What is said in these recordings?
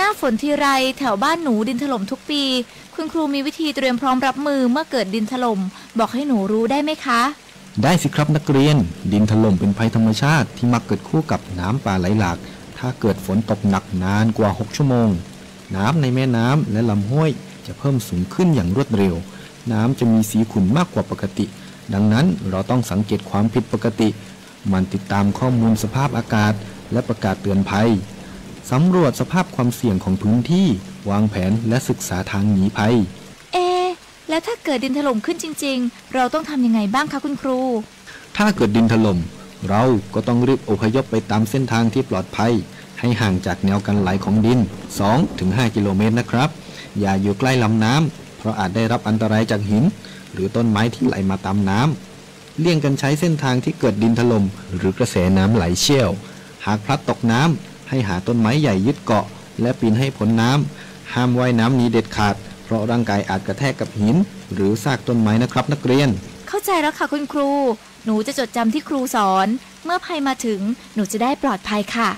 หน้าฝนทีไร แถวบ้านหนูดินถล่มทุกปี คุณครูมีวิธีเตรียมพร้อมรับมือเมื่อเกิดดินถล่ม บอกให้หนูรู้ได้ไหมคะ ได้สิครับนักเรียน ดินถล่มเป็นภัยธรรมชาติที่มักเกิดคู่กับน้ำป่าไหลหลาก ถ้าเกิดฝนตกหนักนานกว่า หก ชั่วโมง น้ำในแม่น้ำและลำห้วยจะเพิ่มสูงขึ้นอย่างรวดเร็ว น้ำจะมีสีขุ่นมากกว่าปกติ ดังนั้นเราต้องสังเกตความผิดปกติ หมั่นติดตามข้อมูลสภาพอากาศและประกาศเตือนภัย สำรวจสภาพความเสี่ยงของพื้นที่ วางแผนและศึกษาทางหนีภัย เอ๊ะ แล้วถ้าเกิดดินถล่มขึ้นจริงๆ เราต้องทำยังไงบ้างคะคุณครู ถ้าเกิดดินถล่ม เราก็ต้องรีบอพยพไปตามเส้นทางที่ปลอดภัย ให้ห่างจากแนวกันไหลของดิน สองถึงห้า กิโลเมตรนะครับ อย่าอยู่ใกล้ลำน้ำ เพราะอาจได้รับอันตรายจากหิน หรือต้นไม้ที่ไหลมาตามน้ำ เลี่ยงกันใช้เส้นทางที่เกิดดินถล่ม หรือกระแสน้ำไหลเชี่ยว หากพลัดตกน้ำ ให้หาต้นไม้ใหญ่ยึดเกาะ และปีนให้พ้นน้ำ ห้ามว่ายน้ำหนีเด็ดขาด เพราะร่างกายอาจกระแทกกับหิน หรือซากต้นไม้นะครับนักเรียน เข้าใจแล้วค่ะคุณครู หนูจะจดจำที่ครูสอน เมื่อภัยมาถึง หนูจะได้ปลอดภัยค่ะ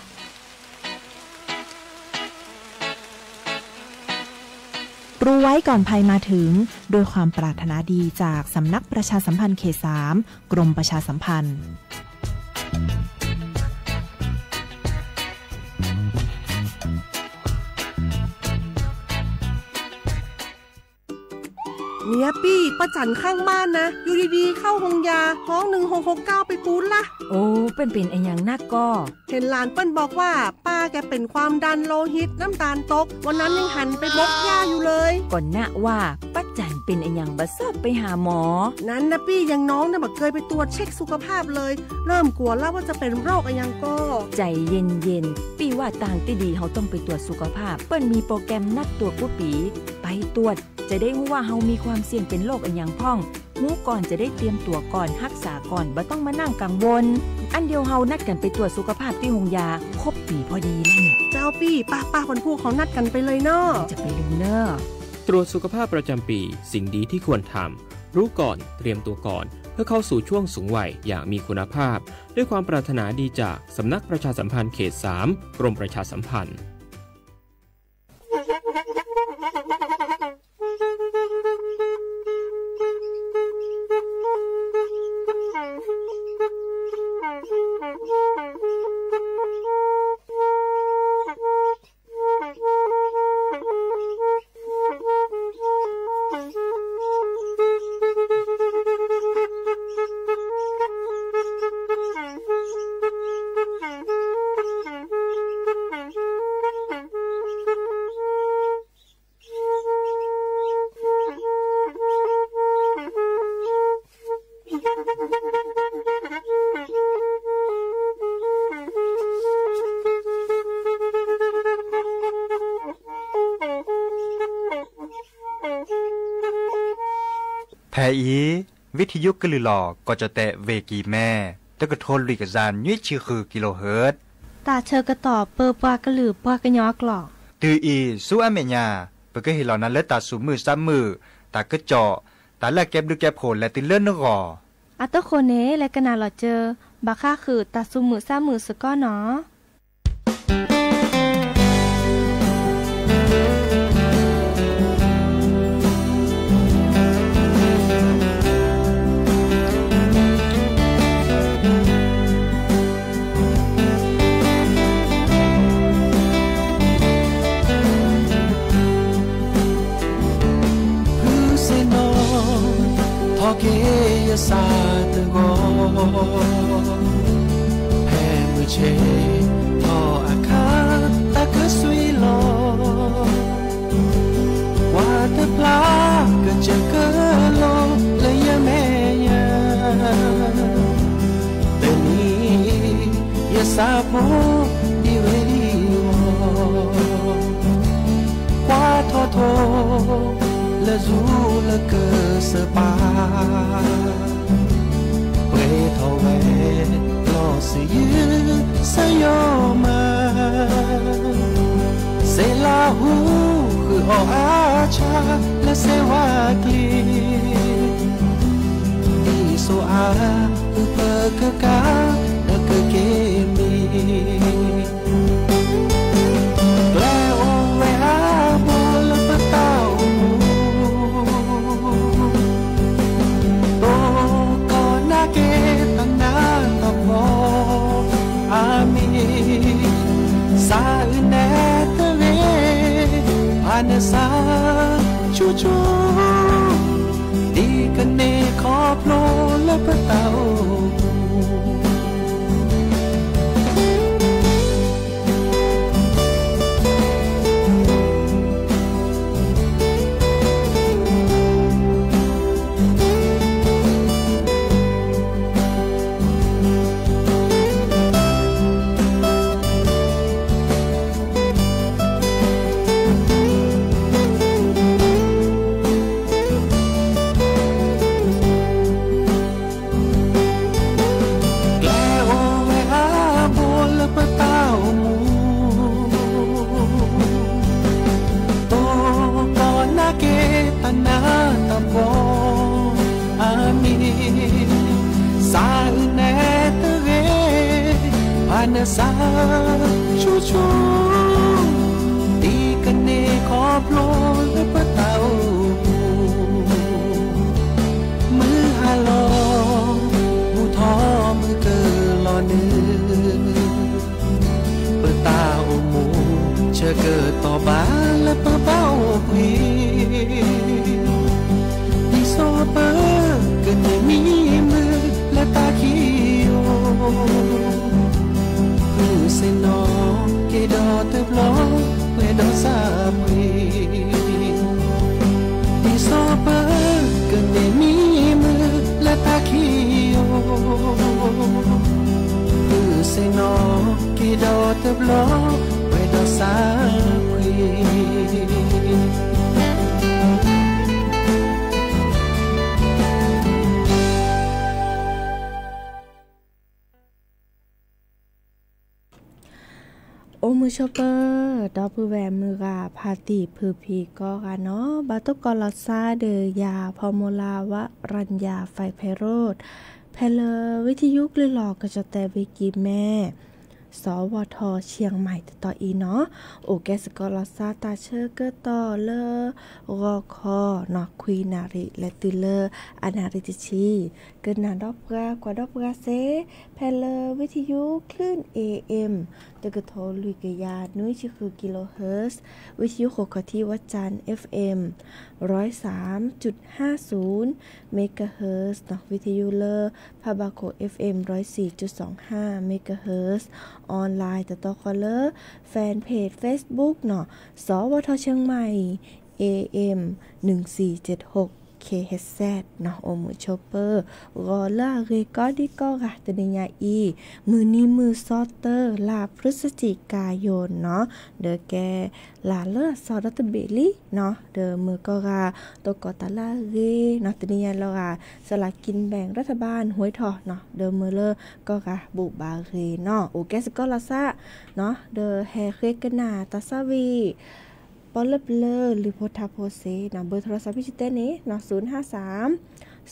รู้ไว้ก่อนภัยมาถึง ด้วยความปรารถนาดีจากสำนักประชาสัมพันธ์เขตสาม กรมประชาสัมพันธ์ เนี่ยปี้ ป้าจั๋นข้างบ้านนะ อยู่ดีๆ เข้าโฮงยา ฮ้อง หนึ่งหกหกเก้า ไปปู๊ดละ โอ้ เปิ้นเป๋นอะหยังนักก่อ เห็นหลานเปิ้นบอกว่า ป้าแกเป็นความดันโลหิต น้ำตาลตก วันนั้นยังหันไปบกหญ้าอยู่เลย ก่อนนะว่า ป้าจั๋นเป๋นอะหยังบ่ชอบไปหาหมอ นั้นนะปี้ อย่างน้องเนี่ยบ่เคยไปตรวจเช็คสุขภาพเลย เริ่มกลัวแล้วว่าจะเป็นโรคอะหยังก่อ ใจเย็นๆ ปี้ว่าตางตี้ดีเฮาต้องไปตรวจสุขภาพ เปิ้นมีโปรแกรมนัดตรวจกู้ปี๋ ไปตรวจ จะได้ฮู้ว่าเฮามีความเสี่ยงเป็นโรคอะหยังพ่อง ฮู้ก่อนจะได้เตรียมตั๋วก่อน ฮักษาก่อน บ่ต้องมานั่งกังวล อันเดียวเฮานัดกั๋นไปตรวจสุขภาพตี้โฮงยา ครบปี๋พอดีแล้วเนี่ย เจ้าปี้ ป้าๆ วันพูกเฮานัดกั๋นไปเลยเนาะ จะไปดูเน่อ ตรวจสุขภาพประจำปี สิ่งดีที่ควรทำ รู้ก่อน เตรียมตัวก่อน เพื่อเข้าสู่ช่วงสูงวัยอย่างมีคุณภาพ ด้วยความปรารถนาดีจากสำนักประชาสัมพันธ์เขตสาม กรมประชาสัมพันธ์ ဖဲအံၤ ဝံထံယုကလုာ်လီၤ ကီၢ်ကၠီၣ်တဲၣ် ဝ့ၢ်ကံၢ်မဲ တကထိလွံၢ်ကယၤနွံဆံဃု ကံလိဟၢၣ် တၢ်ဆၢကတီၢ်ပၢပှၤကလုာ်ပှၤကညီအကျိာ် တုၤအံၤဆူအမဲာ်ညါ ပကဟ့ၣ်လီၤနၤလၢတၢ်သူၣ်မုာ်သးမုာ် တၢ်ကစီၣ် တၢ်လၢအကဲဘျုးကဲဖှိၣ်လဲၤတုၤလၢနဂီၢ် အတဃိန့ၣ် လဲၤကနၣ်လီၤစၢၤ ဘၣ်ဃးဃုာ်တၢ်သူၣ်မုာ်သးမုာ်စ့ၢ်ကီးနီၤ. ဖုစ့ၣ်နီၤ ထီၣ်က့ၤယသးတဂီၢ် ဖဲမုၢ်ဆ့ၣ်ထီၣ်အခါ တၢ်ကစွံလီၤ ကွၢ်တဖျါကစၢၢ်ကလိလၢယမဲာ်ညါ တနံၤ ယသးဖိဒံးဝဲဒံးဝီၤ ကွၢ်ထီၣ်ထိ လၢဇူလၢကစၢၢ်ပၤ ပှဲၤထီၣ်ဝဲလီၤစံးယုၢ်စၢ်ယီၤမး စဲးလးဟူဃုာ်အီၣ်အါဆါလၢစဲးဝါကျံ ဒ်စိအါ အုၣ်ပၢကကါ နကက့ၤမံၤ ကျဲအိၣ် နသးအုးနဲတဂ့ၤ, ဘၣ်နသးဆူၣ်ဆူၣ်, ဒ်ကန့ၢ်ခီဖျိလၢပတၢ်အိၣ်မူ ကျဲအိၣ်ဝဲအါဘိလၢပတၢ်အိၣ်မူ, တိၢ်ကီနာ်က့ၤတၢ်နးတၢ်ဖှီၣ်အမံၤ, သးအုးနဲတဂ့ၤ, ဘၣ်နသးဆူၣ်ဆူၣ်, ဒ်ကန့ၢ်ခီဖျိလၢပတၢ်အိၣ်မူ မုၢ်ဟါလီၤ မုၢ်ထီၣ်မုၢ်ကလီၤနုာ်, ပတၢ်အိၣ်မူ ဆၢကတီၢ်ဘၣ်လၢပဘၣ်အိၣ်ဘှံး, ဒ်သိးပကန့ၢ်မံမုာ်လၢတၢ်ခံးအီၤ ဃုစ့ၣ်နီၤက့ၤဒီးတဘျီ ပှဲၤဒီးသးပှ့ၤ, ဒ်သိးပကန့ၢ်မံမုာ်လၢတၢ်ခံးအီၤ ဃုစ့ၣ်နီၤက့ၤဒီးတဘျီ ပှဲၤဒီးသးပှ့ၤ. အိၣ်မုာ်ဆိးပၢၤ ဒီပုၢ်ဝဲၢ်မုၢ်ဂၤဖါတံၢ်ဖုဖံကိးဂၤနီၤ, ဘၣ်တိၢ်ကီးလီၤသးဒီးယၤ ဖီမိၢ်လါ ဝရၣ်ယၤ ဖဲးဖဲးရိၣ်, ဖဲလၢဝံထယုကလုၢ်လီၤကစီၣ်တဲာ်ဝံၤကံၤမဲ စီၤဝီၤထီၣ်ဆံၣ်မဲတတီၤအံၤနီၤ, အိၣ်ကဲစ့ၢ်ကီးလီၤသးတၢ်ဆၢကတီၢ်လၢဂီၤခီနီၤ ခွံနၣ်ရံၣ်လၢတုၤလၢအနၣ်ရံၣ်တဆံ, ကနၣ်ဒီးပှၤကွၢ်ဒီးပှၤစ့ၢ် ဖဲလၢဝံထယုကလုၢ် A M တကထိလွံၢ်ကယၤနွံဆံဃု kilohertz, ဝံထယုဃိာ်ခီၣ်ထံးဝၣ်ကၠၣ် F M ร้อยสามจุดห้าศูนย์ megahertz နီၤ, ဝံထယုလၢ ဖးဘၣ်ခိၣ် F M ร้อยสี่จุดสองห้า megahertz, online တတီဃီလၢ fanpage Facebook နီၤ, စီၤဝီၤထီၣ်ဆံၣ်မဲ A M หนึ่งสี่เจ็ดหก K H Z နီၤ, အိၣ်မုာ်ဆိးပၢၤ ဂီၤလၢအဂ့ၤကိးဒံကိးဂၤ တနံၤညါအံၤ မုၢ်နံၤမုၢ်သီတၢ လါพฤศจิกายนနီၤ, ဒီးကဲလါလၢအသီဒီတဘ့ၣ်လံနီၤ, ဒီးမုၢ်ကိးဂၤ တိၢ်ကီၢ်တၢ်လၢအဂ့ၤနီၤ, တနံၤညါလီၤဂာ် สลากกินแบ่งรัฐบาลหวยออก နီၤ, ဒီးမုၢ်လၢကိးဂၤဘိးဘၣ်ဂ့ၤနီၤ, အိၣ်ကဲစ့ၢ်ကီးလီၤသးနီၤ, ဒီးဟဲဃ့ကနၣ်တၢ်သးဝံၣ် ပီလၢပျၢၤလုၢ်ဖိထါဖိစ့ၢ်နီၤ, เบอร์โทรศัพท์ ဖဲဆတဲန့ၣ်နီၤ, ศูนย์ห้าสาม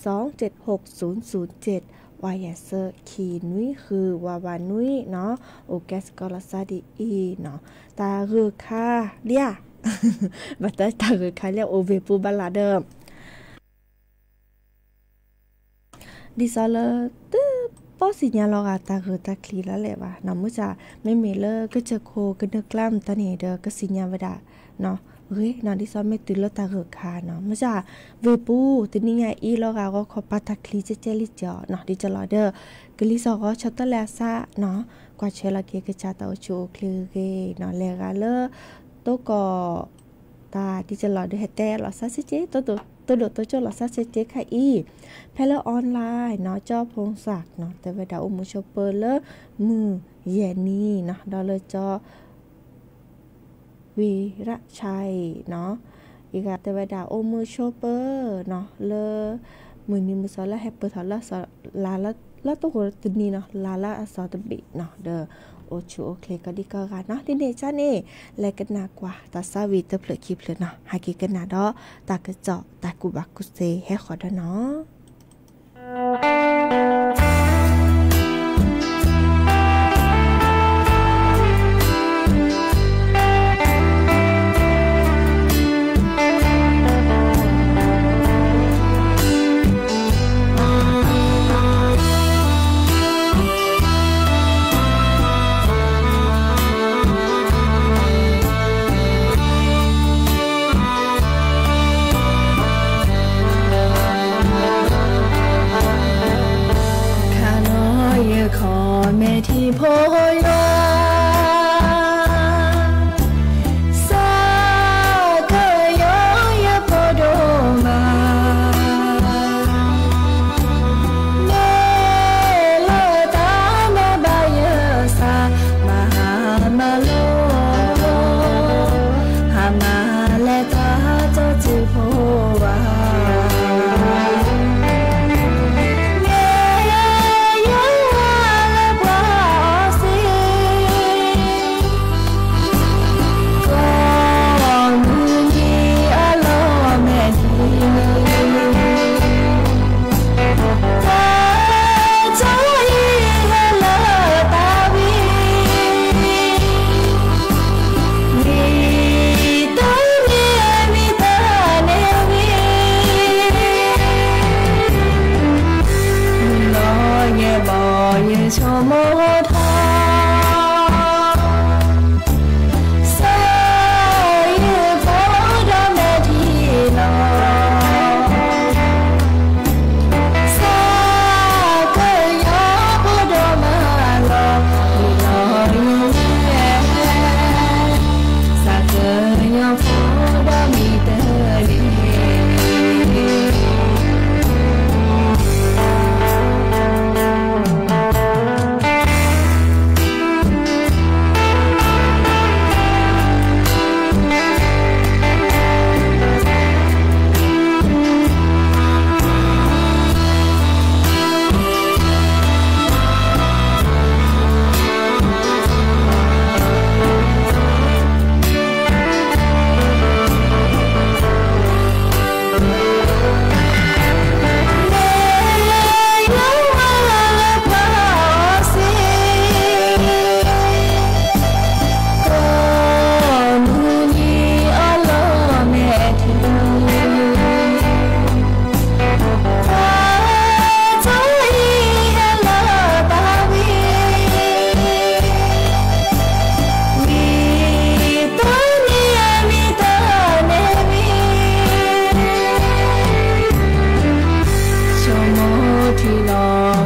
สองเจ็ดหก ศูนย์ศูนย์เจ็ด ဝါယၤသၢ ခံနွံဃု ဝးဝးနွံနီၤ, အိၣ်ကဲစ့ၢ်ကီးလီၤသးဒ်အံၤနီၤ, တၢ်ဂၢၢ်ခါလံဧါ, ဘၣ်တၢ်တၢ်ဂၢၢ်ခါလံဧါ အိၣ်ဘှံးပူၤဘၣ်လၢ်ဒီး ဒ်သိးလၢ တပီၢ်သ့ၣ်ညါလီၤဂာ်တၢ်ဂၢၢ်တၢ်ကျံၤလၢလဲၣ်ဘၣ်နီၤ, မ့ၢ်စ့ၢ် မ့မ့ၢ်လၢကစၢၢ်ခိၣ်ကနၢၤကျါမတၤန့ၣ်ဒီး ကသ့ၣ်ညါဝဲဒၣ်နီၤ, ဂ့ၤနီၤ, ဒ်သိးမ့ၢ်တုၤလၢတၢ်ဂၢၢ်ခါနီၤ, မ့ၢ်စ့ၢ် ဝ့ၢ်ပူၤ တနံၤညါအံၤလီၤဂာ်ဂီၤခီပာ်တၢ်ချံကဲကဲလံကီးနီၤ, ဒ်ကလီၤဒီး ကလံၤသီၣ်ဂီၤဆီတလဲအသးနီၤ, ကွၢ်ဆၢလီၤက့ၤကစၢ်တၢ်အိၣ်ဆူၣ်အိၣ်ချ့ဂ့ၤဂ့ၤ နီၤ, လဲၤဂၤလၢ တိၢ်ကီၢ် တၢ်ဒ်ကလီၤဒီး ဟဲတဲလီၤသးစ့ၢ်ကီး တိၢ်ဒိၣ်တိၢ်ကၠိၣ်လီၤသးစ့ၢ်ကီးခါအံၤ, ဖဲလၢ online နီၤ, ကၠီဖူစၢ်နီၤ, တဲဝဲဒၣ်အိၣ်မုာ်ဆိးပၢၤလၢမုၢ်ယဲၢ်နံၤနီၤ, ဒီးလၢကၠီ ဝံရၣ်ဆါအံၤနီၤ, အံၤဂၤတဲဝဲဒၣ်အိၣ်မုာ်ဆိးပၢၤနီၤ, လၢ မုၢ်နံၤမုၢ်သီလၢဟဲပၢၢ်ထီၣ်လၢ လါလၢတိၢ်ကီၢ်တနံၤနီၤ, လါလၢအသီတဘ့ၣ်နီၤ, ဒီးအိၣ်ဆူၣ်အိၣ်ချ့ကိးဒံကိးဂၤနီၤ, ဒ်န့ၣ်အဆၢန့ၣ် လဲၤကနၣ်ကွၢ်တၢ်သးဝံၣ်တဖျၢၣ်ခံဖျၢၣ်နီၤ, ဟဲက့ၤကနၣ်ဒီးတၢ်ကစီၣ်တၢ်ကူၣ်ဘၣ်ကူၣ်သ့ဟဲဃီၤဒီးနီၤ. ဆိကမိၣ်ထံလီၤ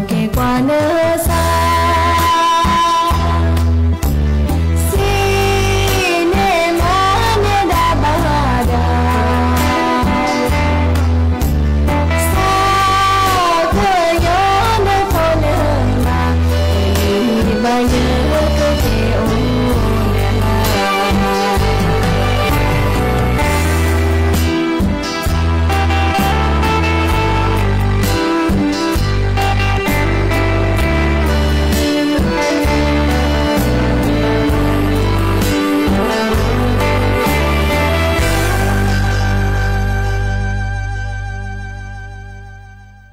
က့ၤကွၢ်နသး စံးန့ၢ်မၤန့ၢ်ဒၣ်ဘၣ်ဒၣ် သးကညီနဖိနမါ တဂ့ၤဘၣ်ယကက့ၤ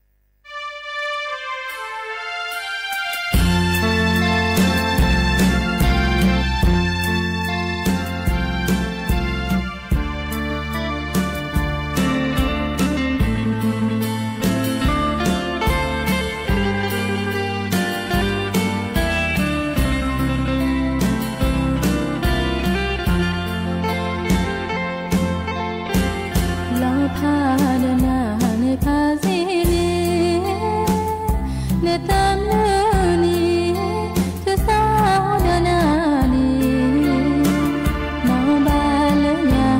အိၣ်နၤ လီၤဖးဒီးနၤန့ၣ်ဖးစ့န့ၣ် နသးမုာ်န့ၣ် တသးအိၣ်ဒီးနၤန့ၣ် နီၢ်ဘၣ်လၢယၤ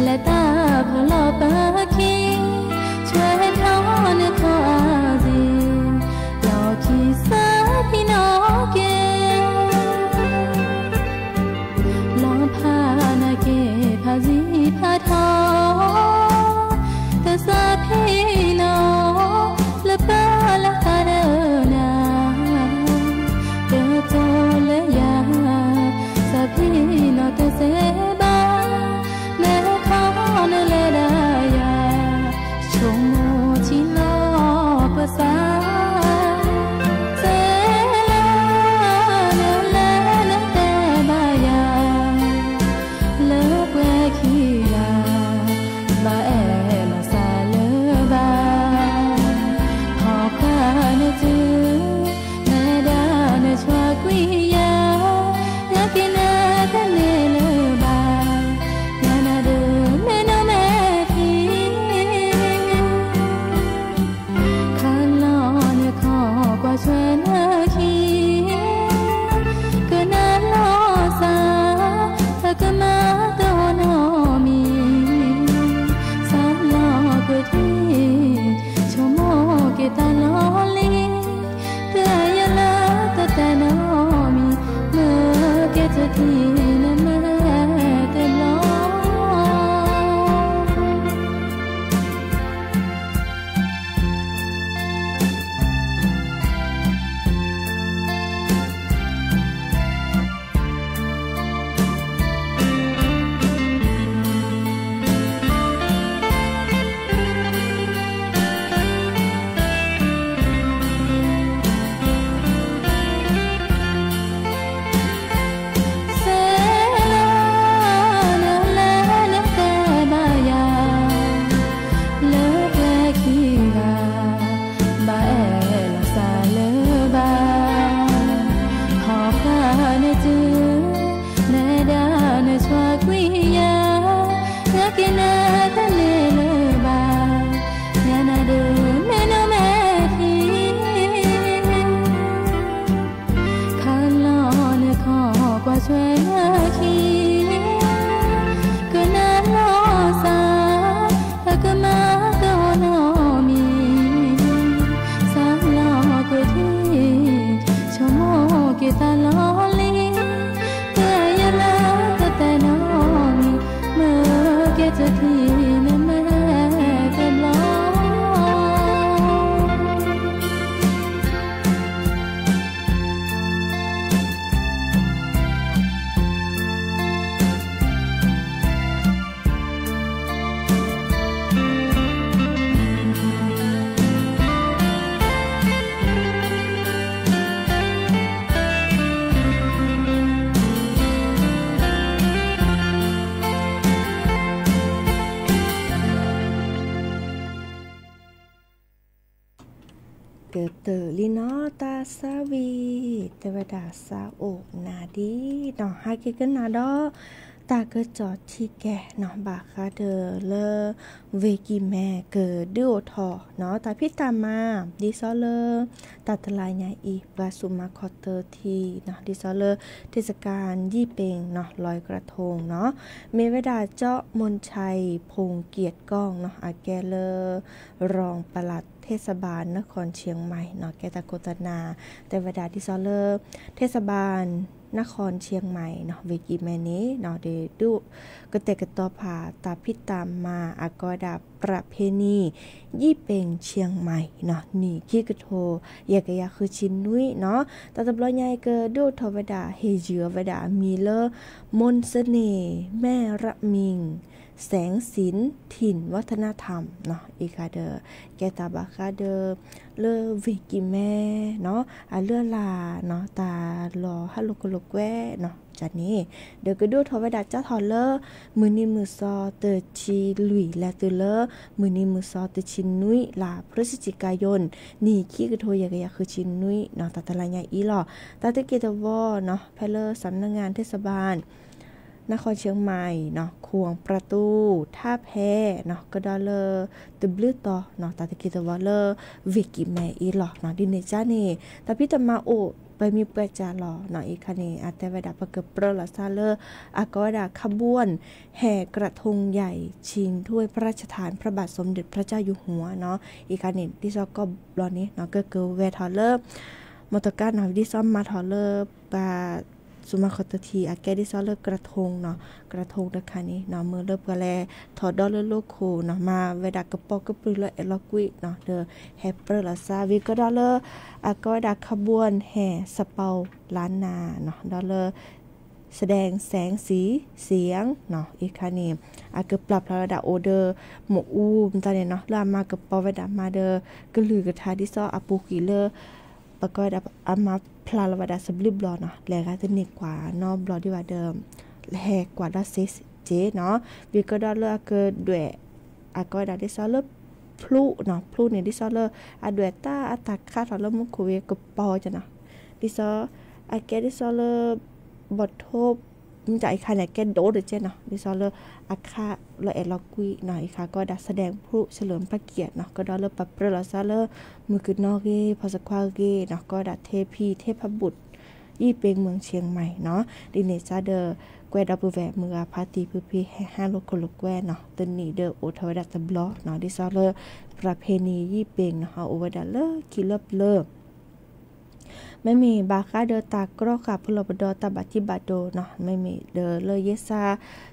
လဲၤတၢ်ဖီလီၤပၢခံ ဆွဲထီၣ်နခီၣ်အါစ့ၢ် လီၢ်ခံစးဖံးနီၣ်က့ၤ လီၤဖးနၤက့ၤဖးစံဖးထီ တစးဖံးနီၣ် လၢပၢလၢသးဒီးနၤ တတိၢ်လၢယၤ စးဖံးနီၣ်တစဲးဘၣ် နခီနလဲၤဒၣ်ယၤ ဆိကမိၣ်ထံလီၤပသး စဲးလၢနလဲၤနတဲဘၣ်ယၤ လၢပှဲၤခံဂၤ ဘၣ်အဲၣ်လီၤစၢ်လၢၤဘၣ် ဟီၣ်ဖျါနတုၤ နဒၣ်နဆွါကွံာ်ယၤ ယက့ၤနၤတန့ၢ်လၢၤဘၣ် ယနၤဒုးမ့ၢ်နီၢ်မဲာ်ထံ ခးလီၤနခီၣ်ကွၢ်ဆွဲနခံ ကနၣ်လီၤစၢ် တကမၤတအိၣ်နီတမံၤ စးလီၤကွံာ်ထံ ဆိကမိၣ်က့ၤတၢ်လီၢ်လံၤ တၢ်ယလၢတတၢ်နီတမံၤ မ့ၢ်ကဲထီၣ်ထံနမၤတဘျီ စဲးလၢနလဲၤနတဲဘၣ်ယၤ လၢပှဲၤခံဂၤ ဘၣ်အဲၣ်လီၤစၢ်လၢၤဘၣ် ဟီၣ်ဖျါနတုၤ နဒၣ်နဆွါကွံာ်ယၤ ယက့ၤနၤတန့ၢ်လၢၤဘၣ် ယနၤဒုးမ့ၢ်နီၢ်မဲာ်ထံ ခးလီၤနခီၣ်ကွၢ်ဆွဲန ထံၣ်နမဲာ်တဘျီ ကတၢၢ်လံနီၤ တၢ်သးဝံၣ် တဲဝဲဒၣ်သးအိၣ်နၤဒ်နီၤ ဟဲက့ၤကနၣ်ဒီး တၢ်ကစီၣ်ထံကဲနီၤ ဘၣ်ဃးဒီးလၢ ဝ့ၢ်ကံၢ်မဲ ကဒုးအိၣ်ထီၣ်နီၤ တၢ်ဖံးတၢ်မၤ ဒ်သိးလၢ တၢ်တလါညါအံၤ ပှၤဆူၣ်မၤခီၣ်တၢၢ်ထံနီၤ ဒ်သိးလၢ เทศกาลยี่เป็งနီၤ ลอยกระทงနီၤ မ့ၢ်ဝဲဒၣ် เจ้ามนชัย พงษ์เกียรติก้องနီၤ အကဲလၢ รองปลัดเทศบาลนครเชียงใหม่နီၤ ကဲတၢ်ခိၣ်သနၢ် တဲဝဲဒၣ်ဒ်သိးလၢ เทศบาลนครเชียงใหม่နီၤ ဝ့ၢ်ကံၢ်မဲန့ၣ်နီၤ ဒုး ကတဲာ်ကတီၤဖး တၢ်ဖံးတၢ်မၤ အကိးဝဲဒၣ် ประเพณียี่เป็งเชียงใหม่နီၤ နံၣ်ခံကထိ ယဲၢ်ကယၤဃုဆံနွံနီၤ တၢ်တဘျီညါအံၤ ကဒုးအိၣ်ထီၣ်ဝဲဒၣ် ဟ့ၣ်ယုၢ်အီၤဝဲဒၣ်အမံၤလၢ มนต์เสน่ห์แม่ระมิง แสงสิน ถิ่นวัฒนธรรมနီၤ အံၤခါဒီး ကဲတၢ်ဘၣ်ဃးဒီး လၢဝ့ၢ်ကံၢ်မဲနီၤ အလုၢ်အလၢ်နီၤ တၢ်လီၤဟးလိာ်ကလိာ်ကွဲနီၤ န့ၣ် ဒီးကဒုးအိၣ်ထီၣ်ဝဲဒၣ်ကၠီထီၣ်လၢ မုၢ်နံၤမုၢ်သီတဆံလွံၢ် လဲၤတုၤလၢ မုၢ်နံၤမုၢ်သီတဆံနွံ လါพฤศจิกายน နံၣ်ခံကထိယဲၢ်ကယၤဃုဆံနွံနီၤ တၢ်တလါညါအံၤလီၤ တၢ်သုးက့ၢ်တဝီနီၤ ဖဲလၢ สำนักงานเทศบาลนครเชียงใหม่နီၤ ขวงประตูท่าแพနီၤ ကဒီးလၢ တဘျုးတီၤနီၤ တၢ်သုးက့ၢ်တဝီလၢ ဝ့ၢ်ကံၢ်မဲအံၤလီၤနီၤ ဒ်န့ၣ်ကါန့ၣ် တၢ်ဖံးတၢ်မၤအိၣ် ပှဲၤမံၤပှဲၤစၢ်လီၤနီၤ အံၤခါန့ၣ် အတဲဝဲဒၣ် ပကပြၢလီၤသးလၢ အကိးဝဲဒၣ် ขบวนแห่กระทงใหญ่ชิงถ้วยพระราชทานพระบาทสมเด็จพระเจ้าอยู่หัวနီၤ အံၤခါန့ၣ် ဒ်သိးကီၢ်ဘျီန့ၣ်နီၤ ကကဝဲၤထီၣ်လၢ မီတီကါနီၤ ဒ်သိးမၤထီၣ်လၢပှၤ ဆူၣ်မၤခီၣ်တထံၣ် အကဲဒ်သိးလၢ กระทงနီၤ กระทงတခါန့ၣ်နီၤ မ့ၢ်လၢပှၤလဲၤထီၣ်ဒီးလၢလိခိၣ်နီၤ မၤဝဲဒၣ်ကပီၤကပြုၢ်လၢအဲၣ်လီၤကွံနီၤ ဒီးဟဲပြၢလီၤသး ဝံၤကဒီးလၢ အကိးဝဲဒၣ် ขบวนแห่สะเปาล้านนาနီၤ ဒီးလၢ แสดงแสงสีเสียงနီၤ အံၤခါန့ၣ် အကပျၢ်ဖျါဝဲဒၣ်အိၣ်ဒီး မ့ၣ်အူမတၤန့ၣ်နီၤ လၢအမၤကပီၤဝဲဒၣ်မၤဒီး ကလုၢ်ကထါဒ်သိးအပူၤကွံာ်လၢ ပကိးဝဲဒၣ် အမၤဖျါလီၤဝဲဒၣ်စဘျုးဘျီနီၤ လဲၤဂၤတန့ၢ်ကွၢ်နီတဘျီဒံးဘၣ်ဒီး ဟဲကွၢ်ဒီးစ့စ့နီၤ ဝံၤကဒီးလၢအကဒွဲၣ် အကိးဝဲဒၣ်ဒ်သိးလၢ ဖျူးနီၤ ဖျူးန့ၣ်ဒ်သိးလၢ အဒွဲၣ်တၢ်အတၢ်ခးထီၣ်လၢမူခိၣ်ဝံၤကပီၤကနီၤ ဒ်သိး အကဲဒ်သိးလၢ ဘီၣ်ထိး မ့ၢ်တၢ်အံၤခါန့ၣ် ကဲဒိၣ်တကဲနီၤ ဒ်သိးလၢ အခးလီၤအဲၣ်လီၤကွံနီၤ အံၤခါကီးဒၣ် แสดงพลุเฉลิมพระเกียรติနီၤ ကဒီးလၢပပြၢလီၤသးလၢ မုၢ်ကနီၤဂ့ၤ ဖီၣ်စခွါဂ့ၤနီၤ ကီးဒၣ် เทพีเทพบุตร ยี่เป็งเมืองเชียงใหม่နီၤ ဒ်န့ၣ်စါဒီး ကွဲးဒီပုၢ်ဝဲၢ်မုၢ်ဂၤဖါတံၢ်ဖုဖံ ဟဲဟးလိာ်ခိၣ်လိာ်ကွဲနီၤ တနံၣ်ဒီးအိၣ်ထီၣ်ဝဲဒၣ်တဘျီနီၤ ဒ်သိးလၢ ประเพณียี่เป็งနီၤ ဟးအိၣ်ဝဲဒၣ်လၢခံလၢပျၢၤ မ့မ့ၢ်ဘၣ်ဃးဒီးတၢ်ကြီဃာ်ဖုလီၤပဒီတၢ်ဘၣ်တံၢ်ဘၣ်ဒိနီၤ မ့မ့ၢ်ဒီးလၢယဲစါ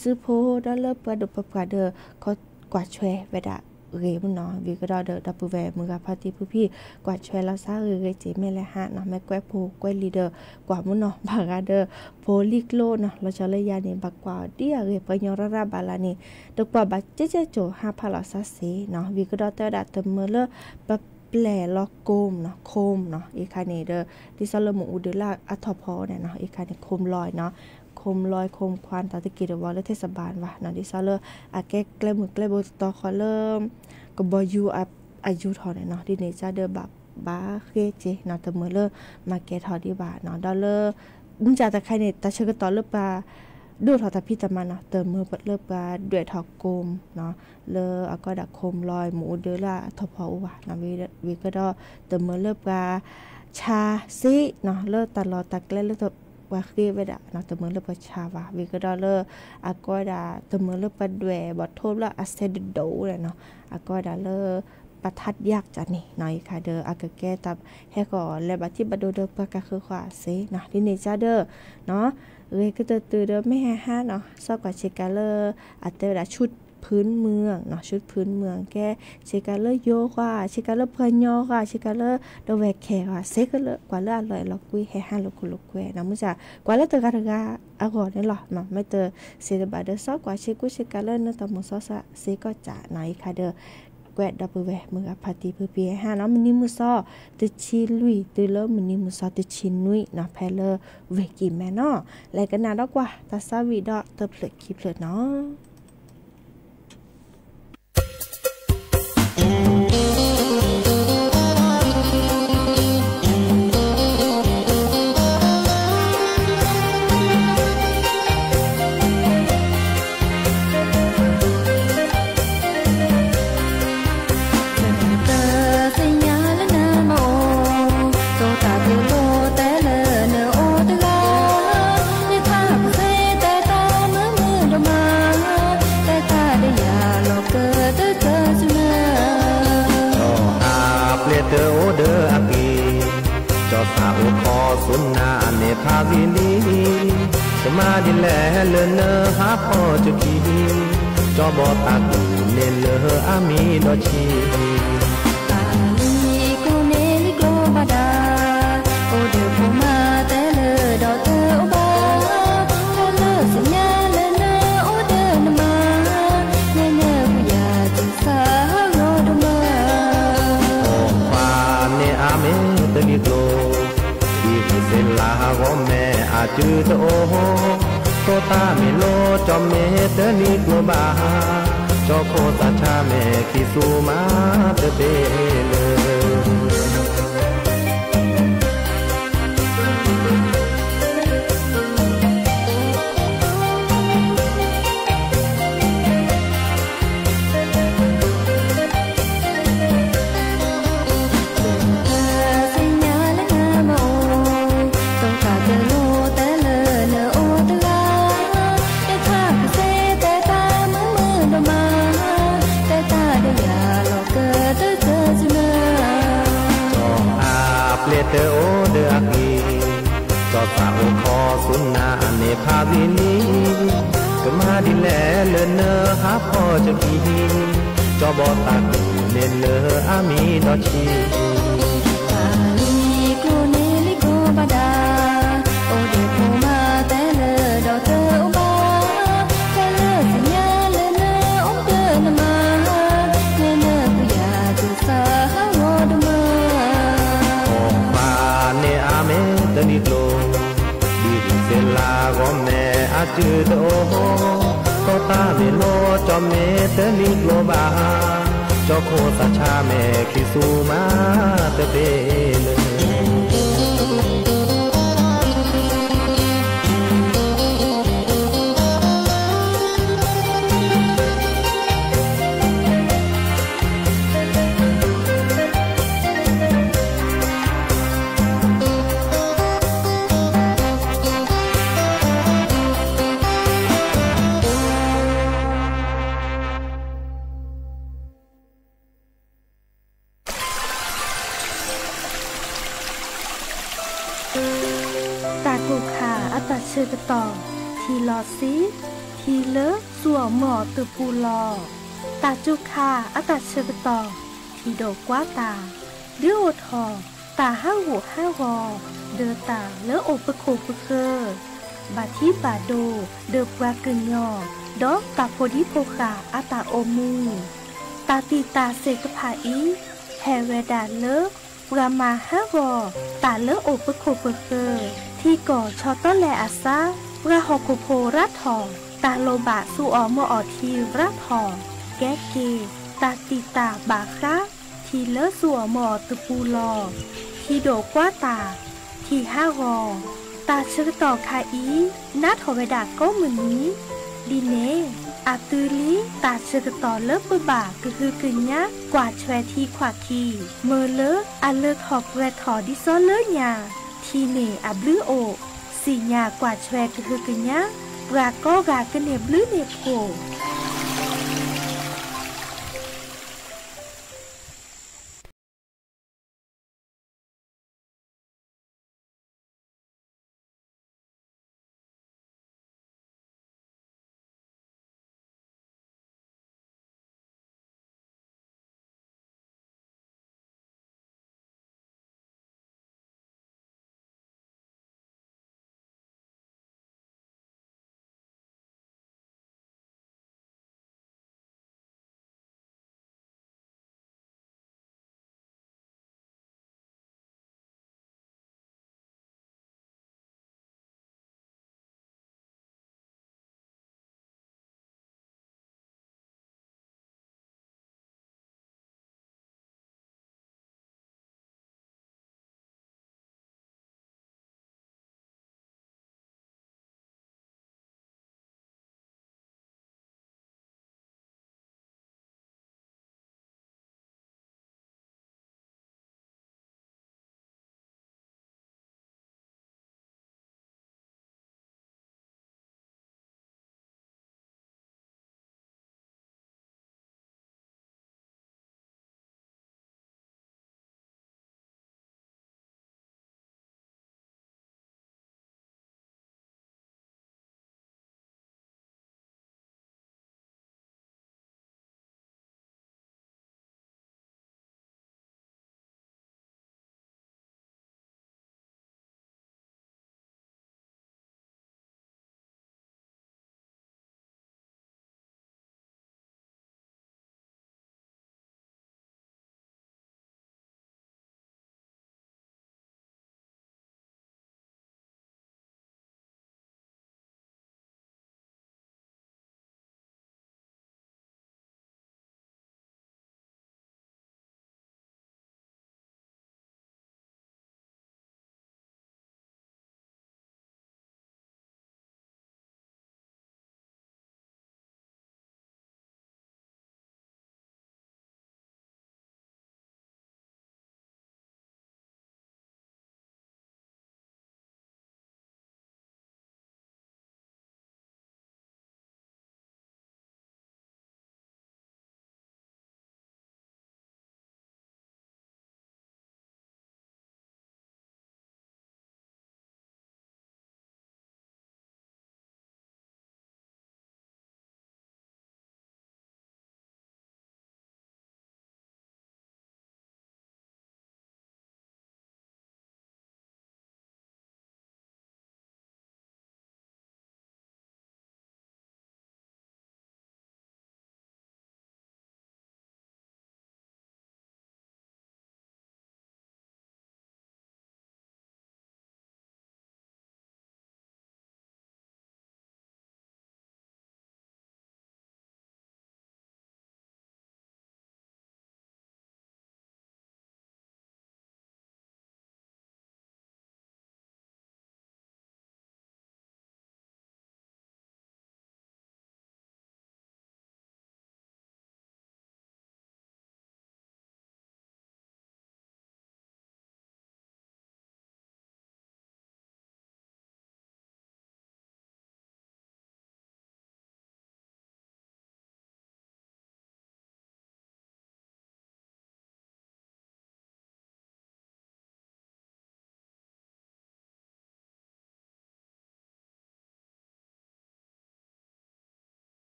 စုဖိဒီးလၢပှၤဒိၣ်ပပှၢ်ဒီး ခီကွၢ်ဆွဲဝဲဒၣ်ဂ့ၤမနီၤ ဝံၤကဒီးဒီး ဒီပုၢ်ဝဲၢ်မုၢ်ဂၤဖါတံၢ်ဖုဖံ ကွၢ်ဆွဲလီၤသးဂ့ၤဂ့ၤက့ၤ မ့ၢ်လဲၤဟးနီၤ မ့ၢ်ကွဲးဖိကွဲးလံၤဒီး ကွၢ်မနီၤ ဘၣ်ဃးဒီး ဖိလံၤကျိနီၤ လီၤဆီလၢယၤန့ၣ် ဘၣ်ကွၢ်အီၤဒ်အဂ့ၢ် ပှၤကညီရၢ်ရၢ်ဘၣ်လၢ်န့ၣ် တကွၢ်ဘၣ်ကဲကဲကၠိၤ ဟးဖးလီၤသးစ့နီၤ ဝံၤကဒီးတဲဝဲဒၣ်တမၢလၢ ပပျဲၢ်လီၤကိၣ်နီၤ ခိၣ်နီၤ အံၤခါန့ၣ်ဒီး ဒ်သိးလၢမ့ၣ်အူဒုးလၢအထီၣ်ဖီန့ၣ်နီၤ အံၤခါန့ၣ် ခိၣ်လီၤနီၤ ခိၣ်လီၤခိၣ်ခွါ တၢ်သုးက့ၢ်တဝီလၢ เทศบาลဘၣ်နီၤ ဒ်သိးလၢ အကဲကျဲမုၢ်ကျဲဘိတတီၤဃီလၢ ကဘီယူၤအယူၤထီၣ်န့ၣ်နီၤ ဒ်န့ၣ်စါဒီးဘၣ်ဘၣ်ဃ့က့ၤနီၤ တမၢလၢ မၤကဲၤထီၣ်ဒံးဘၣ်နီၤ ဒီးလၢ မ့ၢ်တၢ်တခါန့ၣ် တၢ်ဆၢကတီၢ်လၢပှၤ ဒိၣ်ထီၣ်တၢ်ဖံးတၢ်မၤနီၤ တမၢလၢပှၤဒွဲၣ်ထီၣ်ကိၣ်နီၤ လၢအကီးဒၣ်ခိၣ်လီၤ မ့ၣ်အူဒုးလၢအထီၣ်ဖီအူဘၣ်နီၤ ဝံၤကဒီး တမၢလၢပှၤဆါစ့နီၤ လၢတၢ်လီၢ်တၢ်ကျဲလၢပှၤဃ့ဝဲဒၣ်နီၤ တမၢလၢပှၤဆါဘၣ် ဝံၤကဒီးလၢ အကီးဒၣ် တမၢလၢပှၤဒွဲၣ်ဘီၣ်ထိးလၢအစဲးဒိၣ်ဒိၣ်န့ၣ်နီၤ အကီးဒၣ်လၢ ပထတ်ယၢ်ကန့ၣ်နီၤ အံၤခါဒီး အကကဲတၢ်ဟဲဃီၤလဲၤဘၣ်တံၢ်ဘၣ်ဒိဒီးပှၤကဃၢၤဃာ်စ့နီၤ ဒ်န့ၣ်စါဒီး ဂ့ၤကတၢၢ်တုၤဒီးမ့ၢ်ဟဲဟးနီၤ စီၤကွၢ်ဆ့ကၤလၢ အတဲဝဲဒၣ်ဆူ ဖုမုၢ်နီၤ ရှုဖုမုၢ်ကဲ ဆ့ကၤလၢယိၤဃီ ဆ့ကၤလၢပှၤကညီဃီ ဆ့ကၤလၢဒီပုၢ်ဝဲၢ်ခဲဃီ စ့ကလၢကွၢ်လၢအလီၢ်အဲၣ်လီၤကွံ ဟဲဟးလိာ်ခိၣ်လိာ်ကွဲနီၤ မုၢ်ဆါ ကွၢ်လၢတဂၤတဂၤအဂီၢ်န့ၣ်လီၤ. မ့ၢ်တစ့တဘၣ်ဒီး စီကွၢ်ဆ့ကူဆ့ကၤလၢနတၢ်မုၢ်စီဆှံစ့ကီးစးနီၤ ယခါဒီး ကွဲးဒီပုၢ်ဝဲၢ်မုၢ်ဂၤဖါတံၢ်ဖုဖံဟဲဟးနီၤ မုၢ်နံၤမုၢ်သီ တဆံလွံၢ် တုၤလၢမုၢ်နံၤမုၢ်သီ တဆံနွံနီၤ ဖဲလၢဝ့ၢ်ကံၢ်မဲနီၤ လဲၤကနၣ်ဒီးကွၢ် တၢ်သးဝံၣ်ဒီးတဖျၢၣ်ခံဖျၢၣ်နီၤ. သ့ၣ်ညါလၢနမၤအိၣ် တိၢ်တၢ်တလိၣ်တဲလၢနအိၣ်တဂၤ ယထးကသ့တဲတၢ်မုာ်မုာ်ဒိၣ်မး တဲတၢ်ဒီးယၤလီၤကတၢၢ်တၢ်စူၤနၤ အပျဲၢ်တအိၣ်ဒီးအက့ၤ ကၠီသးအိၣ်ခီစူၤနၤန့ၣ်ဖးဂ့ၤလံ ကမၤဒ်လဲၣ်လၢနဟးဖီၣ်ကၠိခံ ကၠီဘီသးကူၣ်န့ၣ်လၢအမံၤဒီးဆံး တၢ်လံၤကျိၤန့ၣ်လံၤကျိၤဘၣ်ဒၣ် အိၣ်ဒီးဖိမါတဲလၢဒီးတအိၣ်ဘၣ် တၢ်လၢသ့ၣ်ညါလၢနအိၣ်ဒီးနမါ နဲနကွၢ်ယၤတုၤသးဟးဂီၤဒိၣ်မး ခွါန့ၣ်အါမ့ၢ်တလံၤကျိၤ ဒ်ဂံၢ်စ့လၤဂီၤမဲာ်အစုတအိၣ် တိၢ်တၢ်မ့ၢ်လိကၠီမ့ၢ်တလံၤကျိၤဘၣ် ကၠီခိၣ်သးဆါမဲာ်ခံဆူမၤတဘ့ၣ်လၢ သ့ၣ်ညါလၢနမၤအိၣ် တိၢ်တၢ်တလိၣ်တဲလၢနအိၣ်တဂၤ ယထးကသ့တဲတၢ်မုာ်မုာ်ဒိၣ်မး တဲတၢ်ဒီးယၤလီၤကတၢၢ်တၢ်စူၤနၤ အပျဲၢ်တအိၣ်ဒီးအက့ၤ ကၠီသးအိၣ်ခီစူၤနၤန့ၣ်ဖးဂ့ၤလံ ကမၤဒ်လဲၣ်လၢနဟးဖီၣ်ကၠိခံ ကၠီဘီသးကူၣ်န့ၣ်လၢအမံၤဒီးဆံး တၢ်လံၤကျိၤန့ၣ်လံၤကျိၤဘၣ်ဒၣ် အိၣ်ဒီးဖိမါတဲလၢဒီးတအိၣ်ဘၣ် တၢ်လၢသ့ၣ်ညါလၢနအိၣ်ဒီးနမါ နဲနကွၢ်ယၤတုၤသးဟးဂီၤဒိၣ်မး ခွါန့ၣ်အါမ့ၢ်တလံၤကျိၤ ဒ်ဂံၢ်စ့လၤဂီၤမဲာ်အစုတအိၣ် တိၢ်တၢ်မ့ၢ်လိကၠီမ့ၢ်တလံၤကျိၤဘၣ် ကၠီခိၣ်သးဆါမဲာ်ခံဆူမၤတဘ့ၣ်လၢတၢ်ကူၣ်ခါအတၢ်ဆၢကတီၢ် ထံလီၤဆံ, ထံလၢသူၣ်အီၣ်မုၢ်အီၣ်တပူၤလီၤ. တၢ်ကူၣ်ခါအတၢ်ဆၢကတီၢ် ထံဒိၣ်ကွၢ်တၢ် ဒုးအိၣ်ထီၣ် တၢ်ဟးဂူာ်ဟးဂီၤ ဒီးတၢ်လၢအိၣ်ပခိၣ်ပဃၢၤ, ဘၣ်ထံဘၣ်ဒိ ဒီးပှၤကညီ ဒီးတၢ်ဖိဒံဖိဃာ်အတၢ်အိၣ်မူ. တၢ်တံာ်တာ်သ့ၣ်တဖၣ်အံၤ ဟဲဝဲဒၣ်လၢ ပှၤမၤဟးဂီၤ တၢ်လၢအိၣ်ပခိၣ်ပဃၢၤ, ထံကီၢ်ဆီတလဲအသး, ပှၤဟီၣ်ခိၣ်ဖိရၤထီၣ်, တၢ်လိၣ်ဘၣ်သူၣ်အီၣ်မုၢ်အီၣ်ထံရၤထီၣ်, ကဲက့ၤ တၢ်တံာ်တာ်ဘၣ်ဃး ထံလၢသူၣ်အီၣ်မုၢ်အီၣ်တပူၤလီၤ. ထံဒိၣ်ကွၢ်တၢ်, ထံဟးဂီၤ, တၢ်ဆၢကတီၢ်ခါအံၤ နးထီၣ်ဝဲဒၣ်ကိးမုၢ်နံၤ, ဒ်န့ၣ် အသုလံ တၢ်ဆၢကတီၢ်လၢပဘၣ်ကဟုကညး ကွၢ်ဆွဲထံခွးခံ, မၢလၢအလၢထီၣ်ပှဲၤထီၣ်ဒ်သိးလၢညါ, ထံန့ၣ်အဘျုးအိၣ်, စံၣ်ညါကွၢ်ဆွဲကဟုကညး, ပှၤကိးဂၤကန့ၢ်ဘျုးန့ၢ်ဖှိၣ်.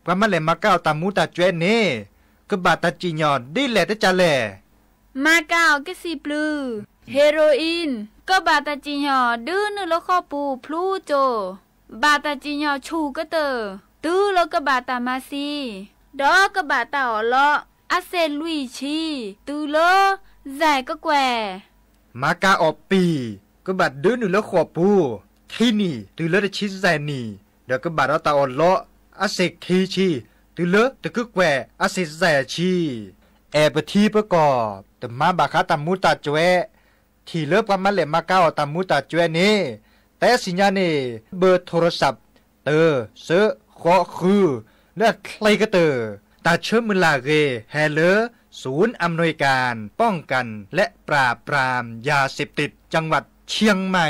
ပှၤမၤလဲၣ်မၤကၤအီၣ်တၢ်မူၤတၢ်ကၠွဲန့ၣ် ကဘၣ်တၢ်စံၣ်ညီၣ်ဒ်လဲၣ်တကးလဲၣ်. မၤကၤအီၣ်ကစံာ်ပျုၢ် heroin ကဘၣ်တၢ်စံၣ်ညီၣ်ဒုးနုာ်လၢဃီပူၤဖျိကၠိ, ဘၣ်တၢ်စံၣ်ညီၣ်ဆူၣ်ကတၢၢ် တုၤလၢကဘၣ်တၢ်မၤသံ, ဒီးကဘၣ်တၢ်အီၣ်လီး အစဲးလွံၢ်ဆံ တုၤလၢ စဲးကကွဲၢ် မၤကၤအီၣ်ပံၢ် ကဘၣ်ဒုးနုာ်လၢဃီပူၤ ခံနံၣ်တုၤလၢတဆံစဲးနံၣ်, ဒီးကဘၣ်ဒီးတၢ်အီၣ်လီး အစဲးခံဆံ တုၤလၢတကကွဲၢ်အစဲးစဲးဆံ. အဲၣ်ပထံပကီၢ် တမၤဘၣ်ဃးတၢ်မူၤတၢ်ကၠွဲ, ထံၣ်လၢပှၤမၤလဲၣ်မၤကၤအီၣ်တၢ်မူၤတၢ်ကၠွဲန့ၣ် တဲစံၣ်ညီၣ်န့ၣ် ဘၢၣ်ထိၣ်ရၡၢၣ် တၢ်စၢဃီဃု လၢအချ့ကတၢၢ် တၢ်ဆၢမုၢ်လၢ်အဂ့ၢ် ဟဲလၢ ศูนย์อำนวยการป้องกันและปราบปรามยาเสพติดจังหวัดเชียงใหม่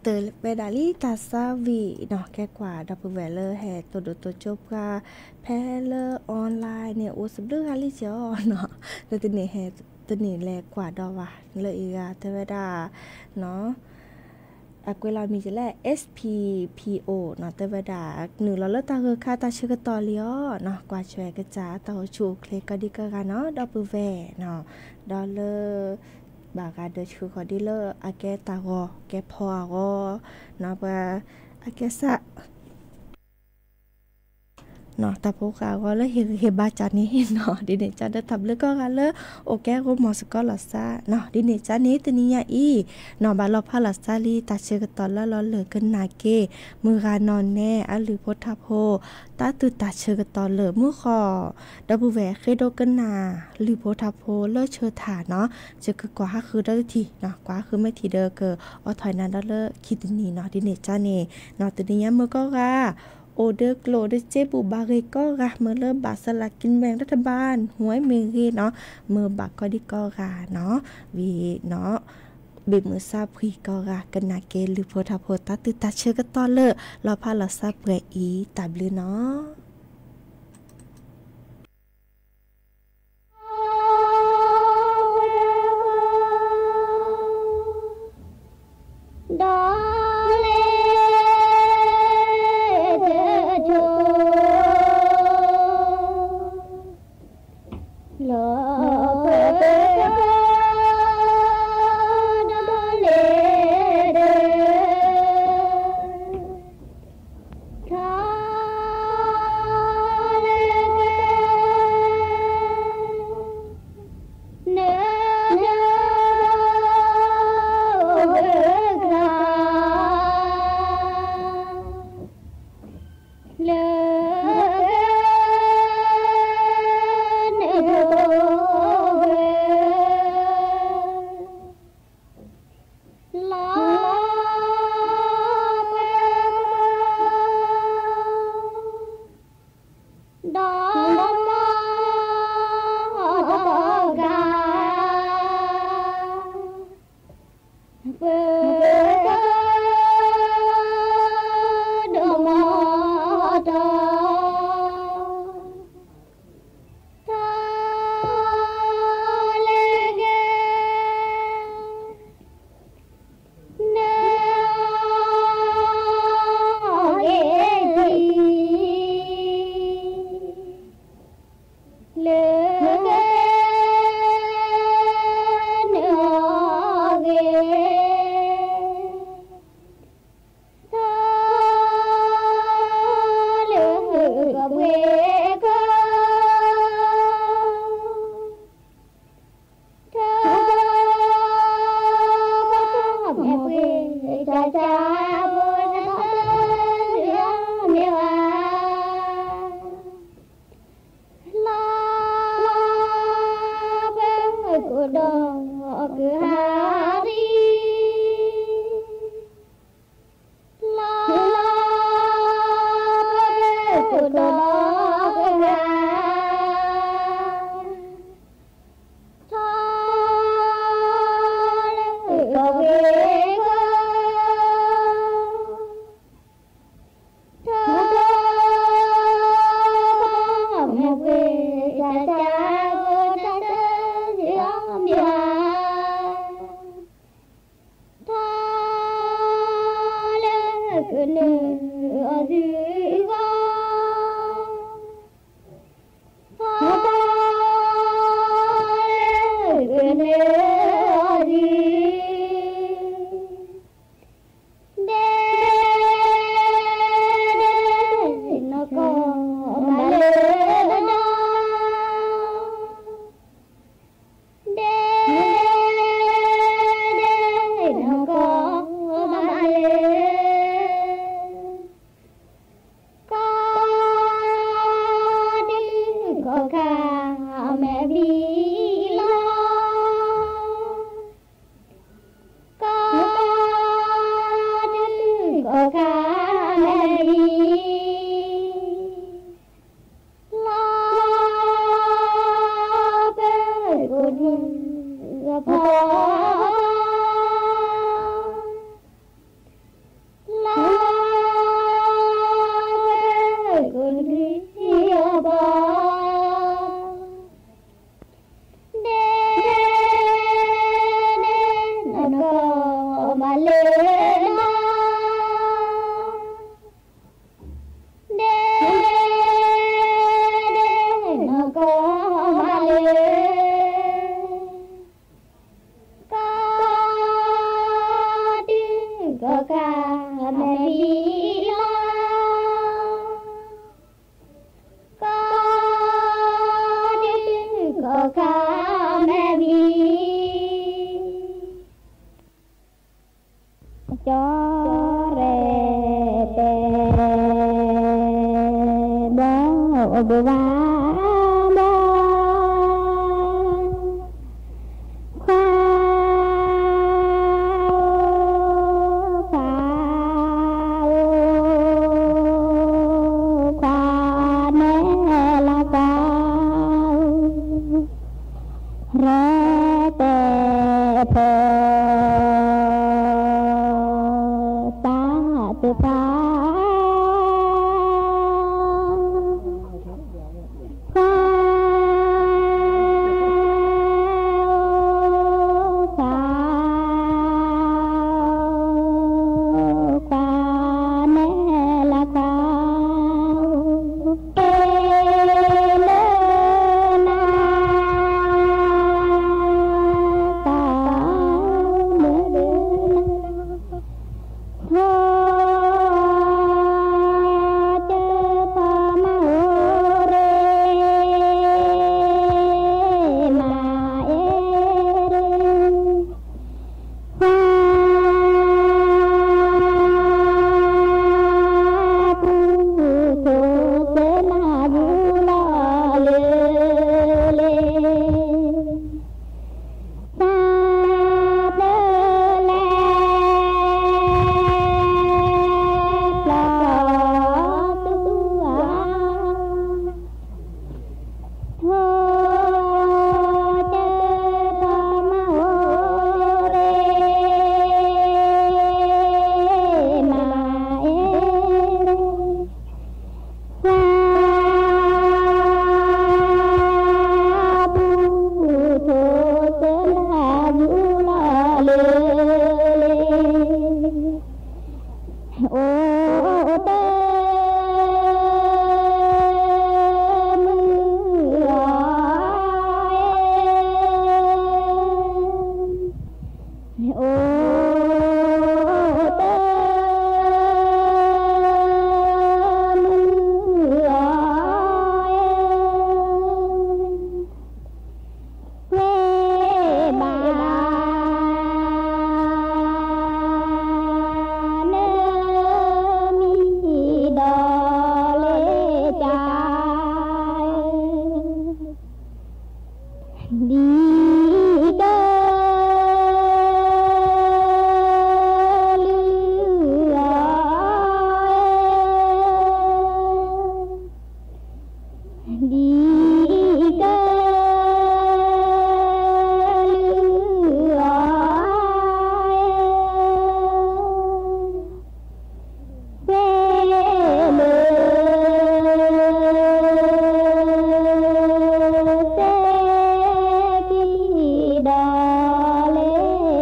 တၢ်ဝဲဒၣ်လံတၢ်သးဝံၣ်နီၤ ကဲကွၢ်ဒီပုၢ်ဝဲၢ်လၢဟဲတိၢ်ဒိၣ်တိၢ်ကၠိပှၤ ဖဲလၢ online န့ၣ် အိၣ်သဘျုးဂၤလံကီးနီၤ, လၢတန့ၢ်ဟဲ တန့ၢ်လဲၤကွၢ်ဒီးဘၣ် လၢအံၤဂၤတဲဝဲဒၣ်နီၤ အကွဲးလီၤမံၤဒ်လဲၣ် S P P O နီၤ တဲဝဲဒၣ် နုာ်လီၤလၢတၢ်ဂၢၢ်ခါတၢ်ဆၢကတီၢ်လံအီၤနီၤ ကွၢ်ထွဲကစၢ်တၢ်အိၣ်ဆူၣ်အိၣ်ချ့ကိးဒံကိးဂၤနီၤ ဒီပုၢ်ဝဲၢ်နီၤ ဒီးလၢ ဘၣ်ဂၤဒီးဆှၢဃီၤဒ်လၢအကဲတၢ်ဂီၤကဲဖီအဂီၢ်နီၤ ပှၤအကဲစၢ် တၢ်ဖိဃာ်အဂီၢ်လၢဟ့ၣ်ဂံၢ်ဟ့ၣ်ဘါကၢ်န့ၣ်နီၤ ဒ်န့ၣ်ကၢ်ဒီးတၢ်ဘျုးကိးဂၤလၢ အိၣ်ကဲဂီၢ်မီၢ်စ့ၢ်ကီးလီၤစၢ်နီၤ ဒ်န့ၣ်ကၢ်န့ၣ် တနံၤညါအံၤနီၤ ဘၣ်လီၤဖးလီၤစၢ်လံတၢ်ဆၢကတီၢ်လၢလီၤလၢာ်ကနၣ်က့ၤ မုၢ်ဂၤနီၢ်နဲအလုၢ်ဖိထါဖိ တၢ်သူၣ်တၢ်ဆၢကတီၢ်လၢာ်မုၢ်ဃီ ဒီပုၢ်ဝဲၢ်ဃ့ဒိကနၣ်လုၢ်ဖိထါဖိလၢဆၢထၢၣ်နီၤ ယကကွၢ်ဟးဃုာ်ဒီးတထံၣ်နီၤ ကွၢ်ဟးဃုာ်မ့ၢ်ထံၣ်ဒီးကအိးထီၣ်နၤဒီးလၢခံတနံၤနီၤ ဒ်န့ၣ်ကၢ်န့ၣ်နီၤ တနံၤညါမုၢ်ကိးဂၤ အိၣ်ဒီးကျိၣ်ဒီးစ့ပူၤဘၣ်ဂ့ၤကိးဂၤ မ့ၢ်လၢဘၣ်စလၤကံမဲာ်တဘၣ် ဟူးမ့ၢ်ဂ့ၤနီၤ မုၢ်ဘၣ်ကိးဒံကိးဂၤနီၤ ဝံၤနီၤ ဘ့ၣ်မုၢ်ဆါဖှံၣ်ကိးဂၤ ကနၣ်က့ၤလုၢ်ဖိထါဖိတၢ်သူၣ်တၢ်ဆၢကတီၢ်လၢာ် လီၤဖးလီၤစၢ်ပှဲၤအံၤ တၢ်ဘျုးနီၤ ဒီးလဲၤတဆိ လီၤပှၤ ဒီးလဲၤတ ထီၣ်လၢက နဒီး လၢ နဒီး လီၤ ဒီးမီၢ် ဒီးဂၤ ပၢၤ ဒီးမီၢ် ဒီး ထီၣ်လၢက န ဂ့ၤ လၢက န ဂ့ၤ ထီၣ်လၢ ကဘှ့က ထီၣ် မ့ၢ်ပှ့ၤ ကၢ်ကၢ်ဖိ တၢ်တၢ် မ့ၢ်ဝဲ လီၤ ပၢၤ ကဒီး ကဟါရံ လီၤ ပၢၤ ကဒီး ကဟါ ထီၣ်လၢ ကဝ့ၤက ထီၣ် မ့ၢ်ပှ့ၤ တၢ်တၢ်ဖိ တၢ်တၢ် မ့ၢ်ဝဲ ထီၣ်လၢ ကနၢၤ အီၤ သုဂီၢ် ထီၣ်လၢ ကနၢၤ အီၤ သု ဒဲ ဒဲ နီၢ်ကီၢ် ဘၣ်လၢ ဒီး ဒဲ ဒဲ နီၢ်ကီၢ် ဘၣ်လၢ ကီၢ် ဒုး ကီၢ်ခါ မ့ၢ်ဘံလီၤ ကီၢ် ဒုး ကီၢ်ခါ မ့ၢ်ဘံ လီၤ ပၢၤ ကဒုး ကဖီ လီၤ ပၢၤ ကဒုး ကဖီ ဒဲ ဒဲ နီၢ်ကီၢ် ဘၣ်လၢ ဒီး ဘၣ်ဘၣ် ခွါဧၢ, ခွါဧၢ, ခွါနဲၣ်လီၤကွၢ်ဧၢ, ရဲၣ်တဲာ်ဖိ သးသ့ၣ်တဖၣ် ခွါဧၢ, ခွါဧၢ, ခွါနဲၣ်လီၤကွၢ်ဧၢ, လၢနၤ သးမုၢ်လၢနၤ ထိၣ်တဖီမၤအိၣ် ရ့ မၤအ့ၣ်ရ့ ပှၤပူၤထိၣ်စၢနၤယူၢ်လီၤလၢလ့ သးပျၢၤလဲၤ ပျီသူၣ်အါ ထိၣ်တဖီမၤအိၣ်ရ့ မၤအ့ၣ်ရ့ ပှၤပူၤထိၣ်စၢနၤယူၢ်လီၤလၢလ့ အိၣ်တၢ် မုၢ်အီၤ အိၣ်တၢ် မုၢ်အီၤ ဝဲဘၣ် နမံၤဒီးလၢကၢ ဒ်ကလုၢ် ဒ်ကလုၢ်အီၤ ဝဲလၢ စဲကံဒီးလၢ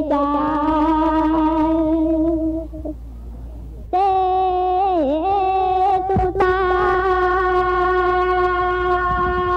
ကၢ စဲသူၣ်သး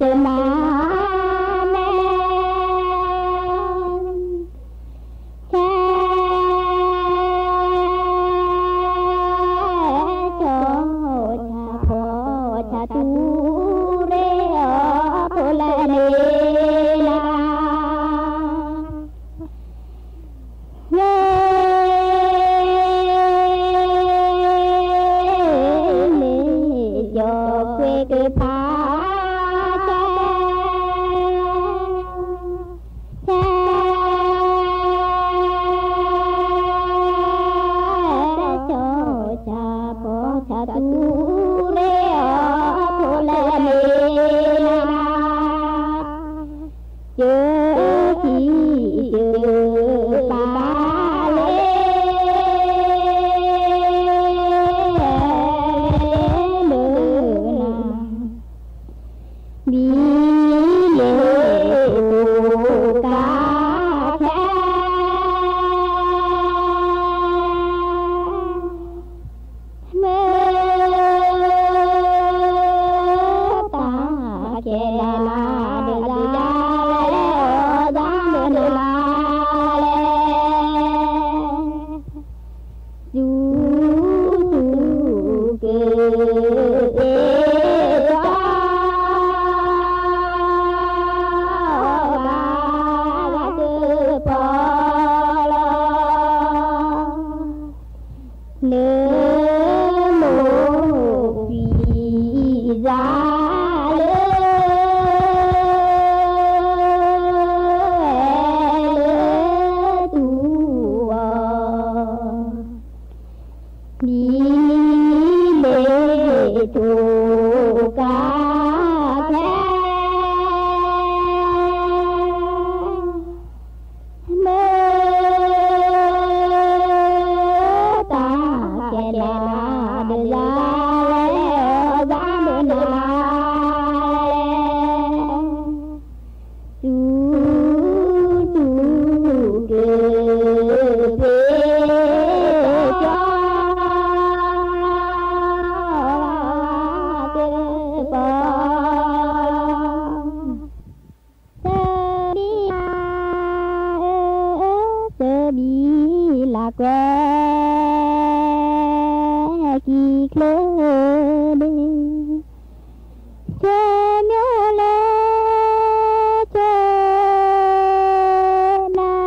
တမၤမ့ၢ် ဆဲး ကၠီ ဆၣ်ဖိ ဆၣ်တူၢ်ရ့အီၤ ဖိလၢန့ၣ်လီၤ. ယဲ မ့ၢ်ယီၤခွဲကဖး ဆဲး ဆဲး ကၠီ ဆၣ်ဖိ ဆၣ်တူၢ်ရ့အီၤ ဖိလၢန့ၣ်လီၤ. ကၠိ ကၠိ ကၠိ ပာ်လၢ လၢ လၢ လၢ ဘံလ့ၣ်ကိၣ်ကးဆဲး မ့ၢ်တၢ်ကဲလၢဒုးယၤလဲၣ် အီၣ်ဒၣ်မနုၤလဲၣ် စူၤစူၤက့ၤ အ့ၣ် ပှၤဂၤကပီၤလီၤ လၢ မိၢ်ကွံာ်စၢ်လၢ လၢ တူၢ်အီၤ ဘံလ့ၣ်ကိၣ်ကးဆဲး မ့ၢ်တၢ်ကဲလၢ ဒုးယၤလဲၣ် အီၣ်ဒၣ်မနုၤလဲၣ် စူၤ စူၤက့ၤ ပ့ၤကၠီ ကပီၤ သဘံၣ်လၤ သဘံၣ်လၤကွဲး ကံၤချၢဒ့ ဆၢမၠိလဲၣ် ဆၢ နၤဆၢလဲၣ် ညါထံ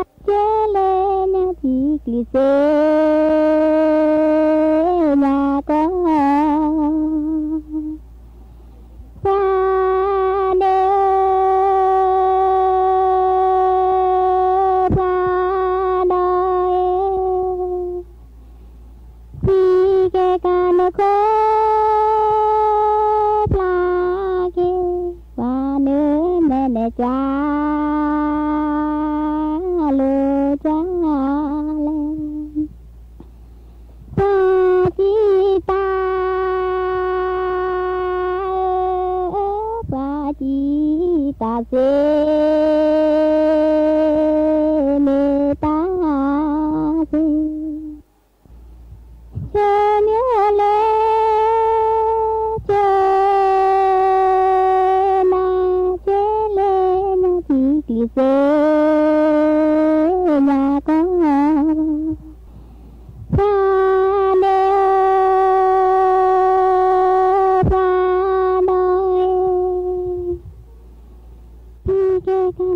ကျံးစ့ ညါကီၢ် ပှၤဒိၣ် ပှၤဒီးအ့ၣ် ဖံကဲကၤနခိၣ် ဖျါက့ၤ ပှၤနၢမဲာ်န့ၣ် ကွၢ်လိာ်ကွၢ်လဲၣ် ပှၤစံးတၢ် ပှၤစံးတၢ်စ့ မ့ၢ်တၢ်စ့ ဆၢမၠိလဲၣ် ဆၢ နၤဆၢလဲၣ် ညါထံကျံးစ့ ညါကီၢ် ပှၤဒိၣ် ပှၤဒီးအ့ၣ် ဖံကဲကၤနခိၣ်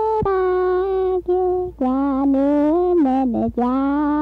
ဖျါက့ၤ ကွၢ်နၢမဲာ်န့ၣ် ကွၢ်